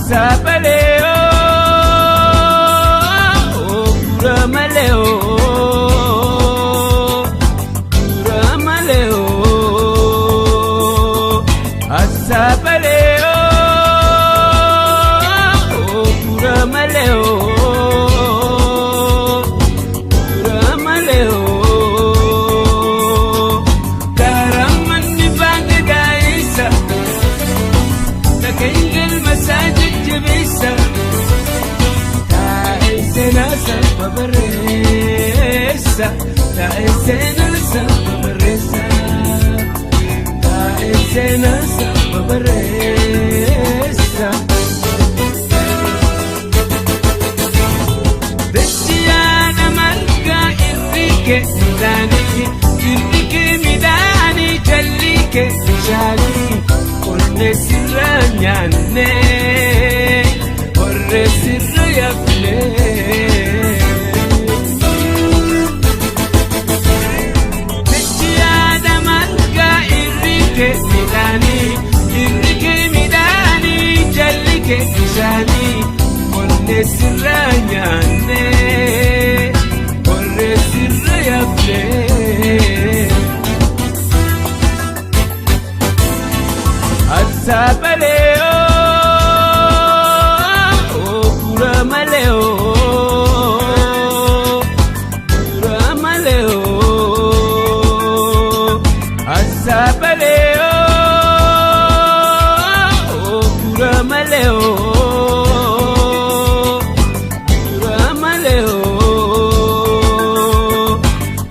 Asaabalee ooo, gura malee ooo, gura malee ooo. Asaabalee ooo, gura malee ooo, gura malee ooo. Karamanni baange gaa'isa. Takengel masajid jabisa Taa'esena sabba barreessa Taa'esena sabba barreessa Taa'esena sabba barreessa Dachiyaana margaa irrike midhaanii irrike midhaanii jallike bishaanii qonnee sirra nyaanne horree sirra yafne. Dachiyaana margaa irrike midhaanii irrike midhaanii jallike bishaanii qonnee sirra nyaanne horree sirra yafne. Asaabalee ooo, gura malee ooo, gura malee ooo. Asaabalee ooo, gura malee ooo, gura malee ooo.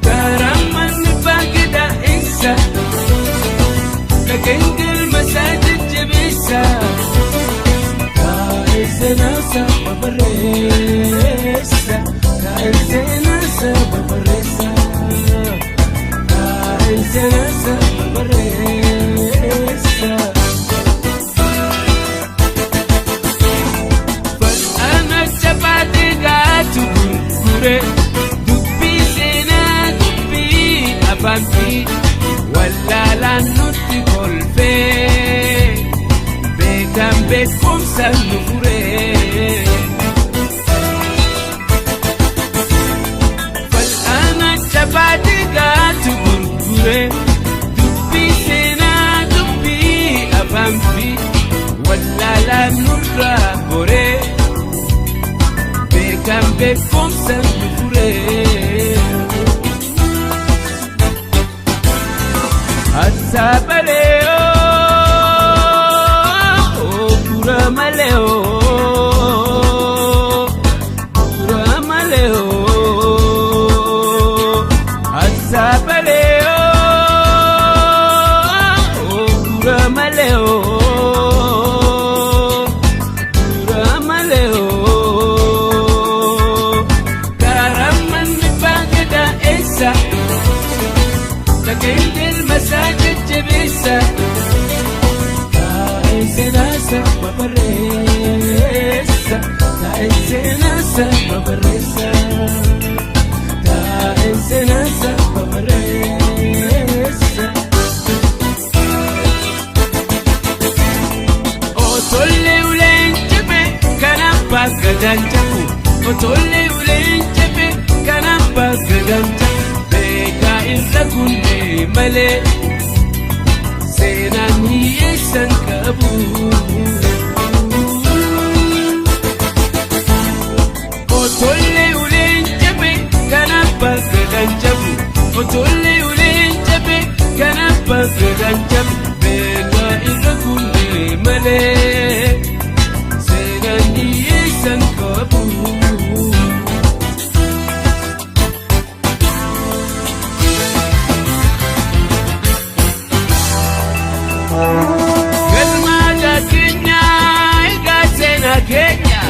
Karamanni baangida isa. Takengel masajid jabisa Taa'esena sabba barreessa Taa'esena sabba barreessa Taa'esena sabba barreessa Fal'aana chapaatee gaatu gurgure dubbii seenaa dubbii afaan fi wallaalaan nutti kolfee beekan beekumsa nu furee. Fal'aana chapaatee gaatu gurgure dubbii seenaa dubbii afaan fi wallaalaan nurraa goree beekan beekumsa nu furee. Asaabalee ooo, gura malee ooo, gura malee ooo. Asaabalee ooo, gura malee ooo, gura malee ooo. Karamanni baangeda eessa? Takengel masajid jabisa Taa'esena sabba barreessa Taa'esena sabba barreessa Taa'esena sabba barreessa Otollee uleen jabe kan abbaa gadaan jabu Otollee uleen jabe kan abbaa gadaan jabu Beekaa irra kunnee malee seenaan hiyyeessan qabu. Otollee uleen jabe kan abbaa gadaan jabu Otollee uleen jabe kan abbaa gadaan jabu Beekaa irra kunnee malee seenaan hiyyeessan qabu. Galmaata keenya egaa seenaa keenya.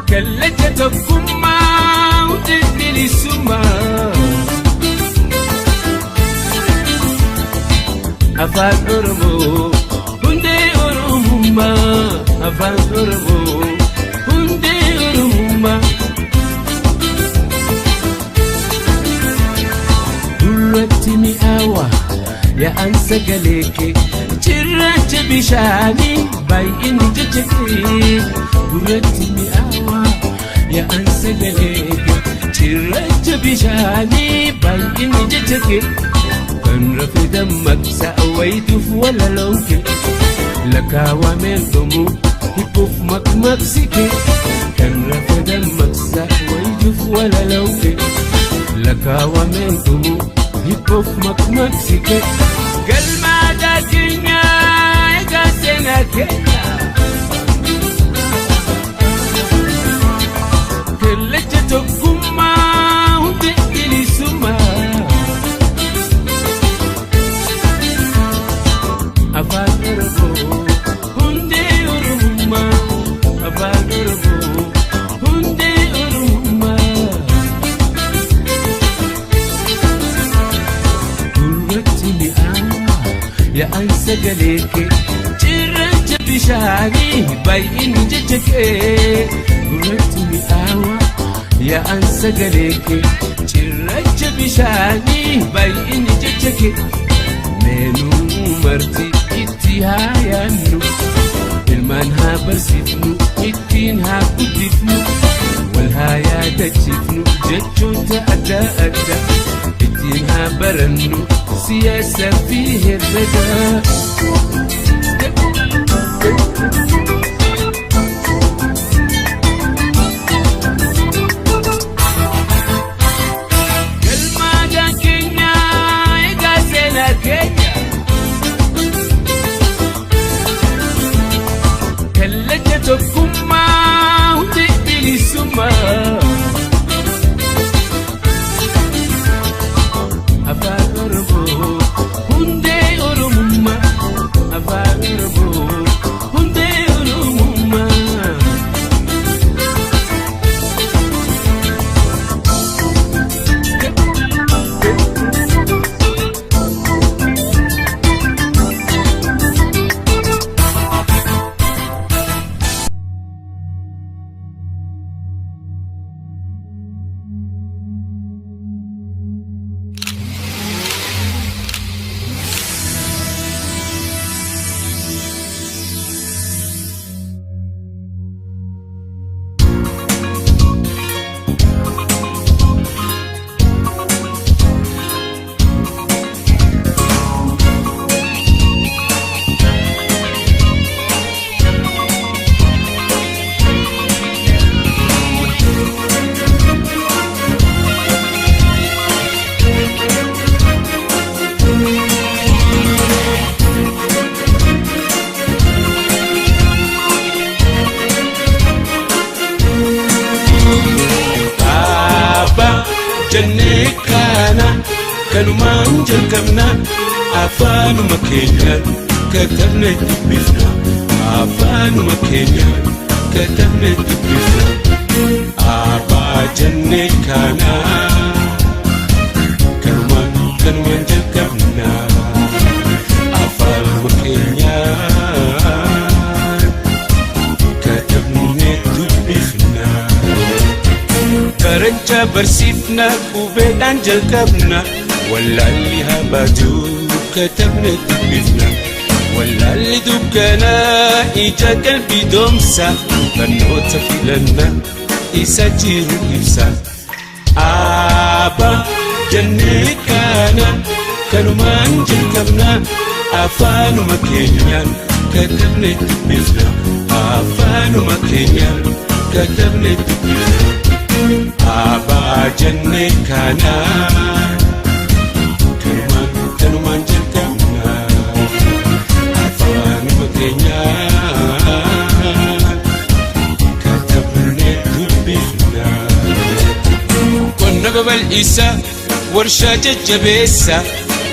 Kallacha tokkummaa hundee bilisummaa. Afaan Oromoo hundee Oromummaa. Afaan Oromoo hundee Oromummaa. Gurratti mi'aawa yaa'an sagalee kee. Cirracha bishaanii baay'inni jecha kee gurratti mi'aawaa yaa'an sagalee kee. Cirracha bishaanii baay'inni jecha kee kan rafe dammaqsa wayituuf walaloon kee. Lakkaawameen dhumu hibbuuf maqmaqsi kee kan rafe dammaqsa wayituuf walaloon kee. Lakkaawameen dhumu hibbuuf maqmaqsi kee. Galma aadaa keenyaa egaa seenaa keenya. Kallacha tokkummaa hundee bilisummaa. Afaan Oromoo hundee Oromummaa. Afaan Oromoo hundee Oromummaa. Gurratti mi'aawaa yaa'an sagalee kee cirracha bishaanii baay'inni jecha kee. Gurratti mi'aawaa yaa'an sagalee kee cirracha bishaanii baay'inni jecha kee. Meenuu marti itti haa yaannu, ilmaan haa barsiifnu, ittiin haa guddifnu, wal haa yaadachiifnu, jechoota adda addaa ittiin haa barannu, siyaasa fi herrega. Galma aadaa keenyaa egaa seenaa keenya. Kallacha tokkummaa hundee bilisummaa. Afaan Oromoo hundee Oromummaa. Afaan Oromoo hundee Oromummaa. Abbaa jennee kana kanumaan jalqabna, afaanuma keenyaan katabne dubbifna, afaanuma keenyaan katabne dubbifna. Abbaa jennee kana kanumaan jalqabna, afaanuma keenyaan katabne dubbifna. Barachaa barsiifna, qubeedhaan jalqabna, wallaalli haa baatu, katabne dubbifna. Wallaalli dukkanaa ija qalbii doomsa, barnoota filanna isa jiru ibsa. Abbaa jennee kana kanumaan jalqabna, afaanuma keenyaan katabne dubbifna, afaanuma keenyaan katabne dubbifna. Abbaa jennee kana kanumaan jalqabna, afaanuma keenyaan katabne dubbifna. Qonna babal'isa, warshaa jajjabeessa,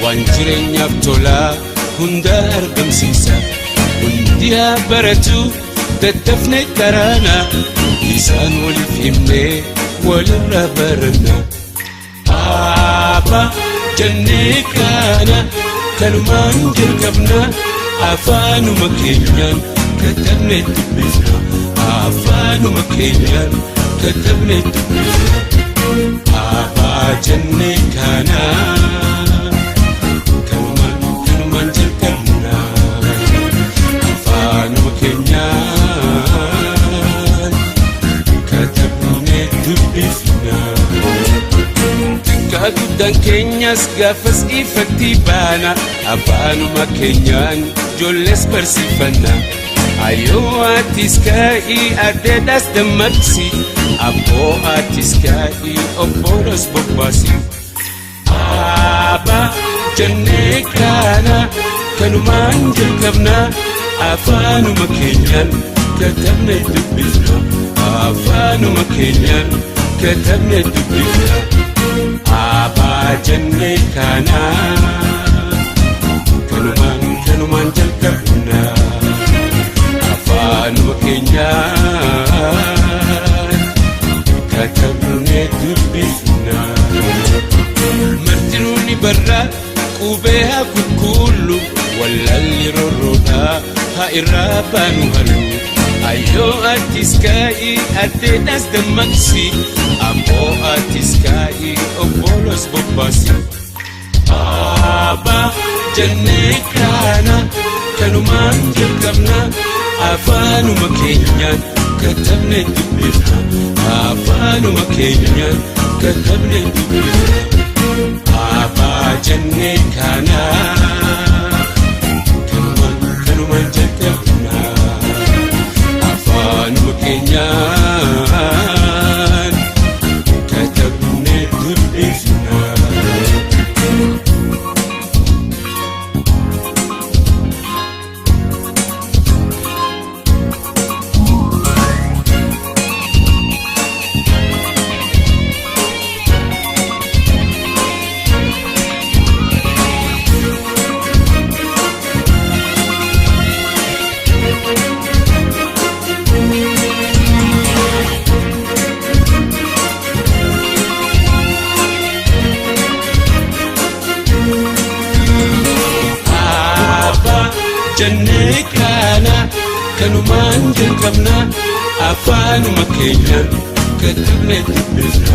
waan jireenyaaf tolaa hunda argamsiisa. Hundi haa baratu, daddafne karaana, isaan waliif himnee walirraa baranna. Abbaa jennee kana kanumaan jalqabna, afaanuma keenyaan katabne dubbifna, afaanuma keenyaan katabne dubbifna. Abbaa jennee kana kanumaan jalqabna. Guddaan keenyas gaafas ifatti baana, afaanuma keenyaan ijoollees barsiifanna. Ayyoo atis ka'ii, adeedhaas dammaqsi, abboo atis ka'ii, obbolos bobbaasi. Abbaa jennee kaana, kanumaan jalqabna, afaanuma keenyaan katabne dubbifna, afaanuma keenyaan katabne dubbifna. Abbaa jennee kaana, kanumaan kanumaan jalqabna, afaanuma keenyaan katabne dubbifna. Martinuu ni barraa, qubee haa qulqullu, wallaalli rorroodhaa haa irraa baanu hallu. Ayyoo atis ka'ii, adeedhaas dammaqsi, abboo atis ka'ii, obbolos bobbaasi. Abbaa jennee kaana, kanumaan jalqabna, afaanuma keenyaan katabne dubbifna, afaanuma keenyaan katabne dubbifna. Abbaa jennee kaana, kanumaan kanumaan jalqabna, afaanuma keenyaan katabne dubbifna. Abbaa jennee kaana, kanumaan jalqabna, afaanuma keenyaan katabne dubbifna,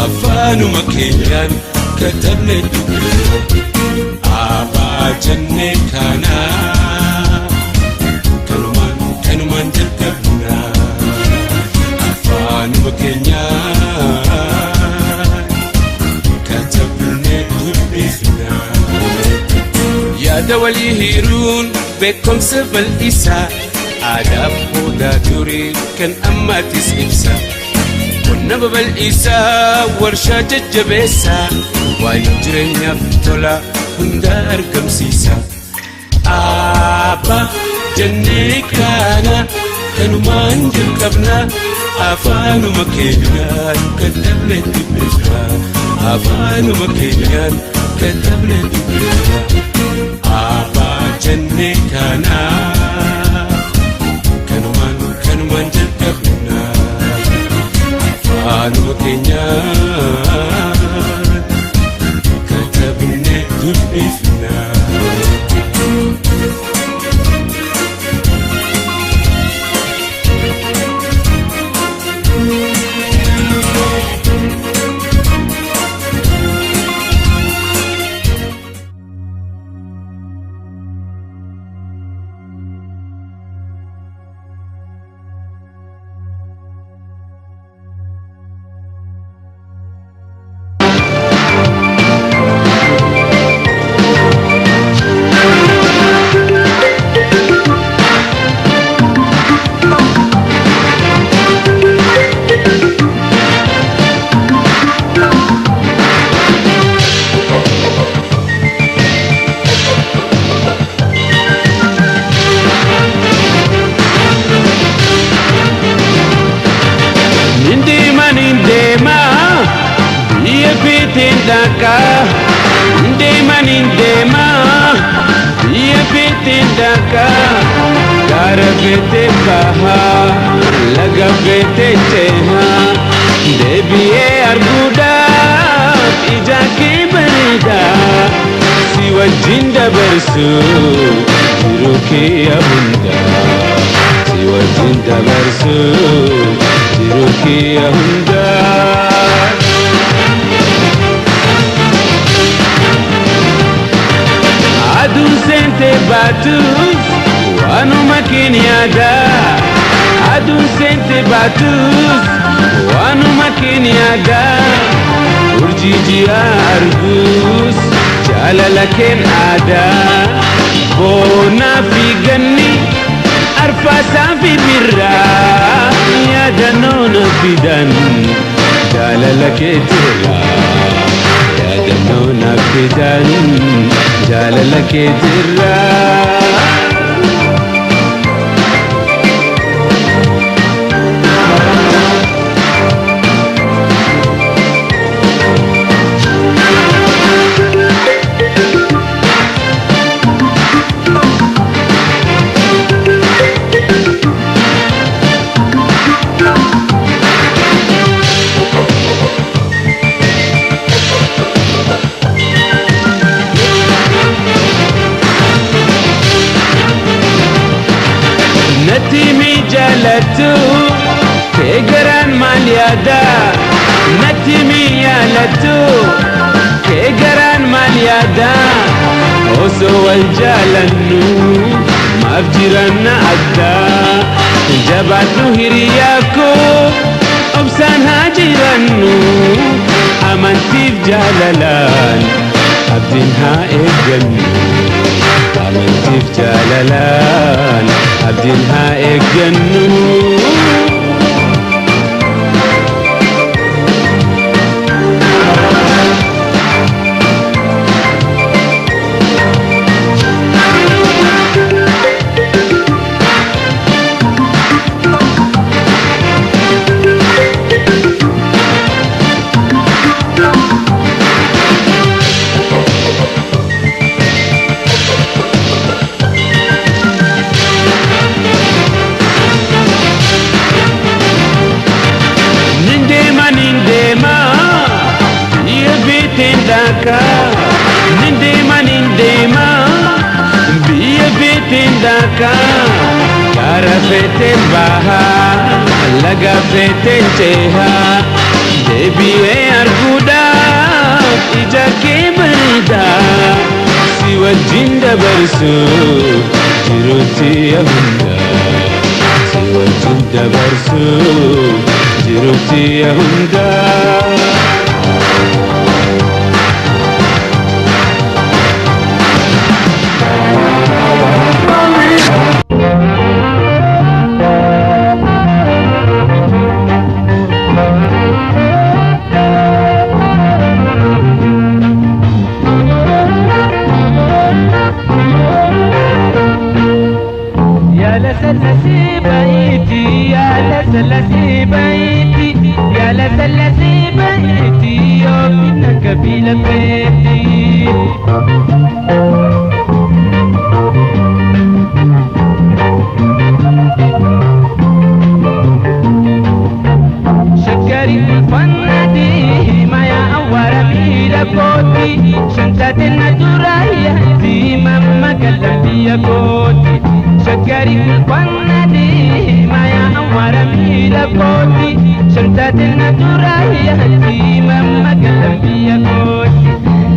afaanuma keenyaan katabne dubbifna. Abbaa jennee kaana, kanumaan kanumaan jalqabna, afaanuma keenyaan katabne dubbifna. Yaada walii hiruun beekumsa bal'isaa, aadaaf odaa durii kan ammaatis ibsa. Qonna babal'isaa, warshaa jajjabeessaa, waan jireenyaaf tola hunda argamsiisa. Abbaa jennee kaana, kanumaan jalqabna, afaanuma keenyaan katabne dubbifna, afaanuma keenyaan katabne dubbifna. Abbaa jennee kaana, kanumaan kanumaan jalqabna, afaanuma keenyaan katabne dubbifna. Nindeema, nindeema, biyya feeteen dhaqa. Nindeema, nindeema, biyya feeteen dhaqa. Gaara feetee baha, laga feetee ceha. Deebi'ee arguudhaaf ija kee bareeda. Si wajjin dabarsu jiruu kee hundaa. Si wajjin dabarsu jiruu kee hundaa. Aduun seentee baatus waanuma keen yaada. Aduun seentee baatus waanuma keen yaada. Urjii Urjii ji'a arguus jaalala keen aadaa boonaa fi ganni arfaasaa fi birraa yaadannoo na fidan jaalala keetirraa yaadannoo na fidan jaalala keetirraa. Natti mi jaalattu kee garaan maal yaada, natti mi yaalattu kee garaan maal yaada, osoo wal jaalannu maaf jiranna adda. Jabaadhu hiriyaa koo, obsaan haa jirannu, amantiif jaalalaan abdiin haa eeggannu, amantiif jaalalaan abdiin haa eeggannu. Nin deema, nin deema, biyya beeteen daakaa. Nin deema, nin deema, biyya beeteen daakaa. Gaara feeteen bahaa, laga feeteen cehaa. Deebi'ee arguudhaaf ija kee bareedaa. Si wajjin dabarsuuf jiruutti hundaa. Si wajjin dabarsuuf jiruutti hundaa. يا لسلسي بيتي، يا لسلسي بيتي، يا لسلسي بيتي، يومنا قبيلة بيتي. شكري الفنادي ما يا أورا ميلا كوتي شنتات النجورة يهدي ماما قلبي يا كوتي. شكري الفنادي ما يا أورا ميلا كوتي شنتات النجورة يهدي ماما قلبي يا كوتي.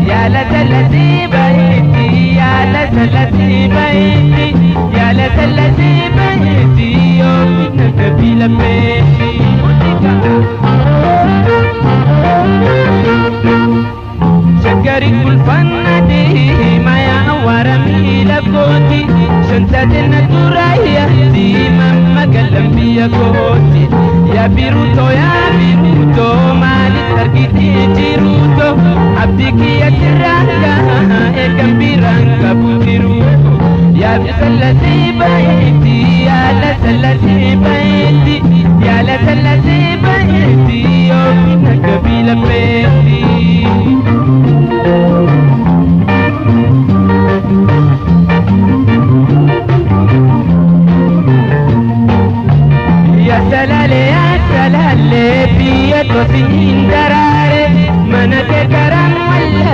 يا لسلسي بيتي، يا لسلسي بيتي، يا لسلسي بيتي، يومنا قبيلة بيتي. شكري كل فنادي ما يا أورا ميلا كوتي شنتات النجورة يهدي ماما قلم بيا كوتي. يا بيروتو، يا بيروتو، مالي تركتي جيروتو عبدك يا ترانكا إكم بيرانكا بوتيروتو. يا بسلسي بيتي، يا لسلسي بيتي، يا لسلسي بيتي، يومنا قبيلة بيتي. يا سلالي، يا سلالي، بيتو سنين دراري منك كرم ولا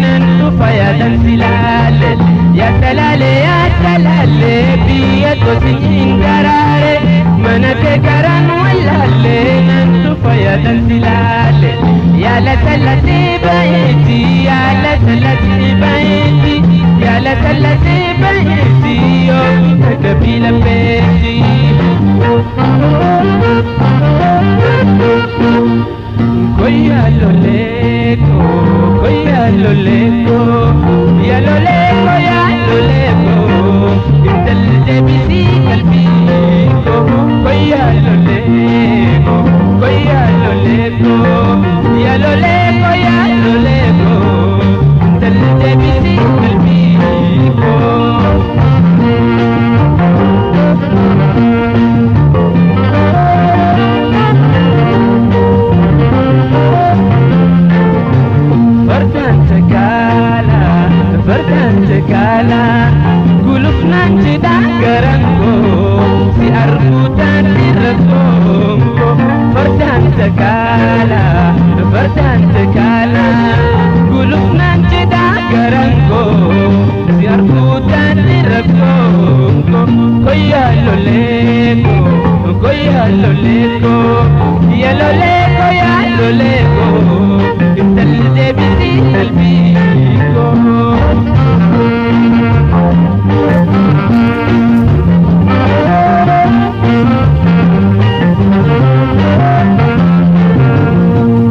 ننطف يا دنسلالي. يا سلالي، يا سلالي، بيتو سنين دراري منك كرم ولا ننطف يا دنسلالي. يا لسلسي بيتي، يا لسلسي بيتي، يا لسلسي بيتي، يوم قبيلة بيتي. Koya lole. Loleko, ya loleko, ya loleko, intalde bisi qalbii koo, ya loleko, ya loleko, ya loleko, ya loleko, intalde bisi qalbii koo. Fardaan takala, fardaan takala, gulufnaan jedhaa garan koo, si arguutaan irra koonko. Fardaan takala, fardaan takala, gulufnaan jedhaa garan koo, si arguutaan irra koonko. Koyyaa loleeko, koyyaa loleeko, ya loleeko, ya loleeko, intalli deebisii qalbii koo.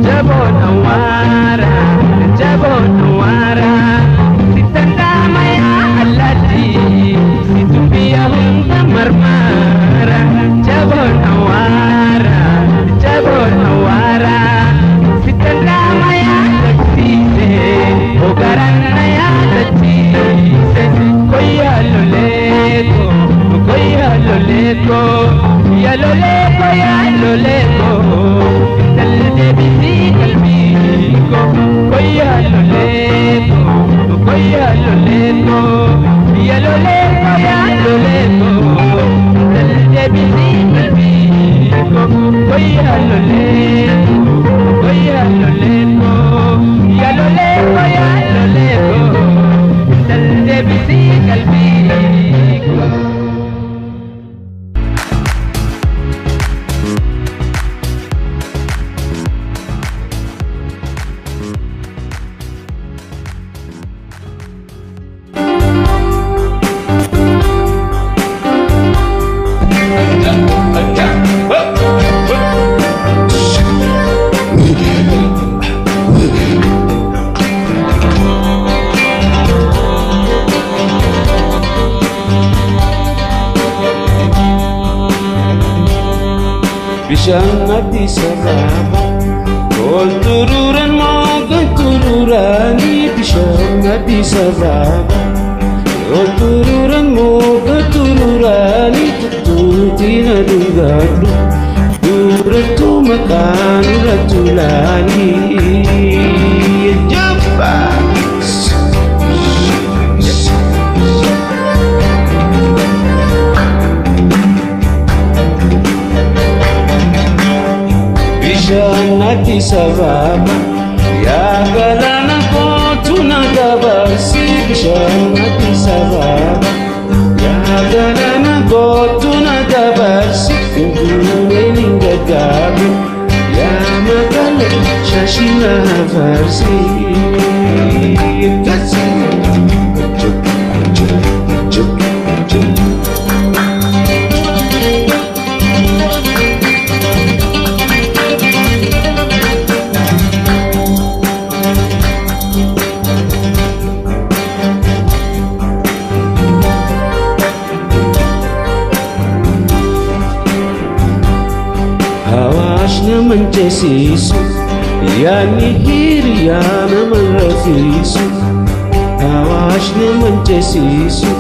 Jaboon awwaara, jaboon awwaara, sittan dhaamaya allaatti, situ biyya hunda marmaara. Jaboon awwaara, jaboon awwaara, sittan dhaamaya dachisiise, hogaraan na yaadachiise. Koyyaa loleeko, koyyaa loleeko, ya loleeko, ya loleeko, intalli deebisii qalbii koo, koyyaa loleeko, koyyaa loleeko, ya loleeko, ya loleeko, intalli deebisii qalbii koo, koyyaa loleeko, koyyaa loleeko, ya loleeko, ya loleeko, intalli deebisii qalbii koo. Bishaan Addis Ababa ol turuuran moogan turuuranii, bishaan Addis Ababa ol turuuran moogan turuuranii, tuttuutiin adungaadhu durattuu maqaan irra tulaanii. Jabba! Bishaan Addis Ababa, yaa galaana kootu na dabarsi. Bishaan Addis Ababa, yaa galaana kootu na dabarsi. Finfinneen hin gaggaabu, yaa magaala shaashii na hafarsi. Jup, jup, jup, jup. Hawaash naman ceesisu, yaadni hiriyaa naman rafiisu. Hawaash naman ceesisu,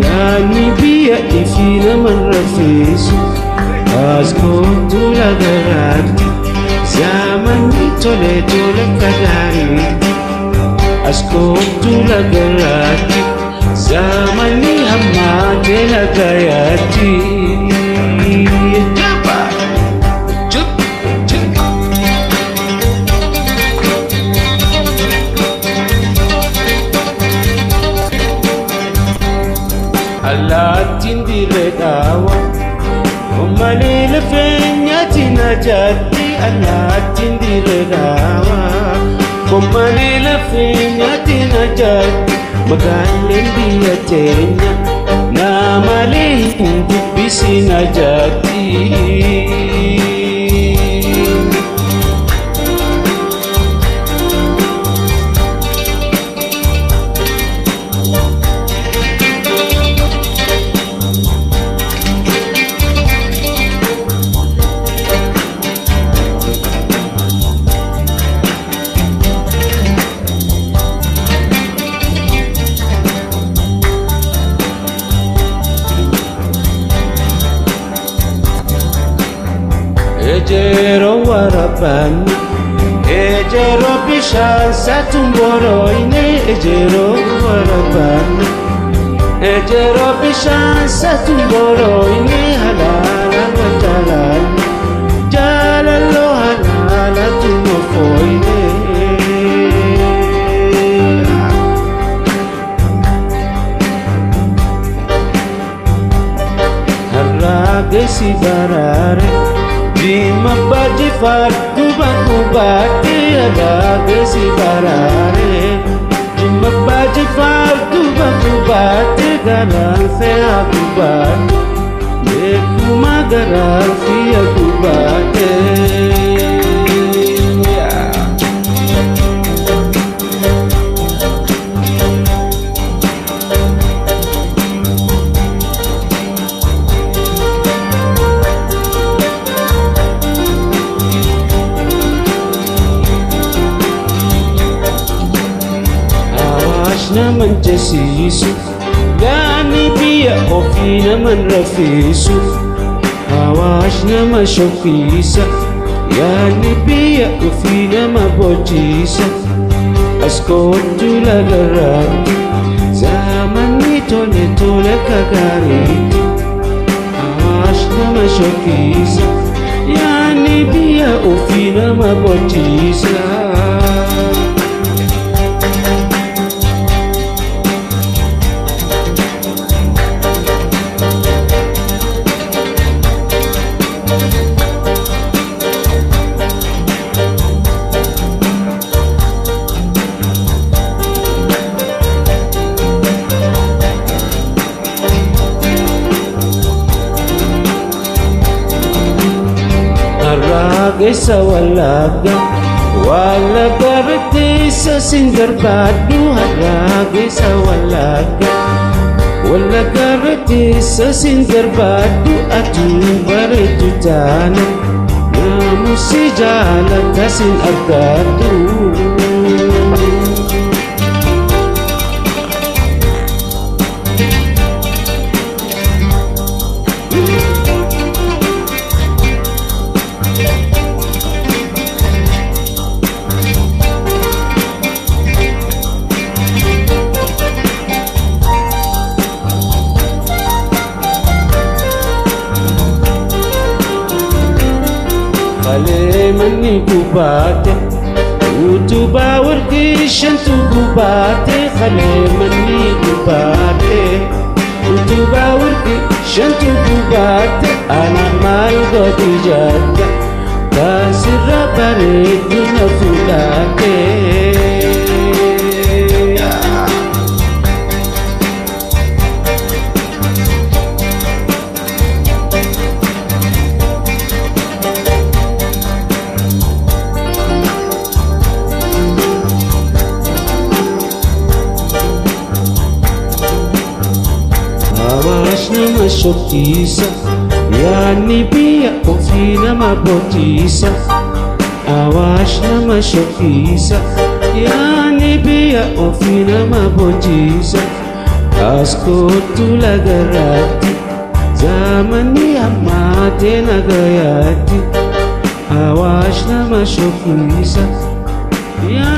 yaadni biyya ifii naman rafiisu. As kootu lagaraatti, zamanni tole tole akka gaariitti. As kootu lagaraatti, zamanni hammaatee lagayaatti. Jabba! Jup, jup. Allaattiin dirree dhaawa, malee lafee nyaati na jaatti. Allaattiin dirree dhaawa, malee lafee nyaati na jaatti. Magaaleen biyya teenya na malee hin dubbisi na jaatti. barbaanna. Ejero bishaan satumboroine ejero barbaanna. Ejero bishaan satumboroine halaala jaalala jaalalo halaala tumofoine. Harraagesi baraare Jimma bajifaar duba gubaate harraagesi baraare Jimma bajifaar duba gubaate garaan fe'a gubaate Beekuma garaan fe'a gubaate. Awaash naman jesiisu yaani biyya ofii naman rafiisu. Awaash nama shoffiisa yaani biyya ofii nama bochiisa. As kootu lagarraatti zamanni tole tole akka gaariitti. Awaash nama shoffiisa yaani biyya ofii nama bochiisa. Harraagessa Wallagga Wallagga irratti sin barbaaddu. Harraagessa Wallagga Wallagga irratti sin barbaaddu. Atuu bareedu taana naamusi jaalata sin argadhu. Kalee manni gubaate utubaa warqii shantu gubaate. Kalee manni gubaate utubaa warqii shantu gubaate. Ana maal godhi jetta taasirra bareedu na fuudhaate. Awaash nama shoffiisa yaadni biyya ofii nama bochiisa. Awaash nama shoffiisa yaadni biyya ofii nama bochiisa. As kootu lagarraatti zamanni hammaatee nagayaatti. Awaash nama shoffiisa yaadni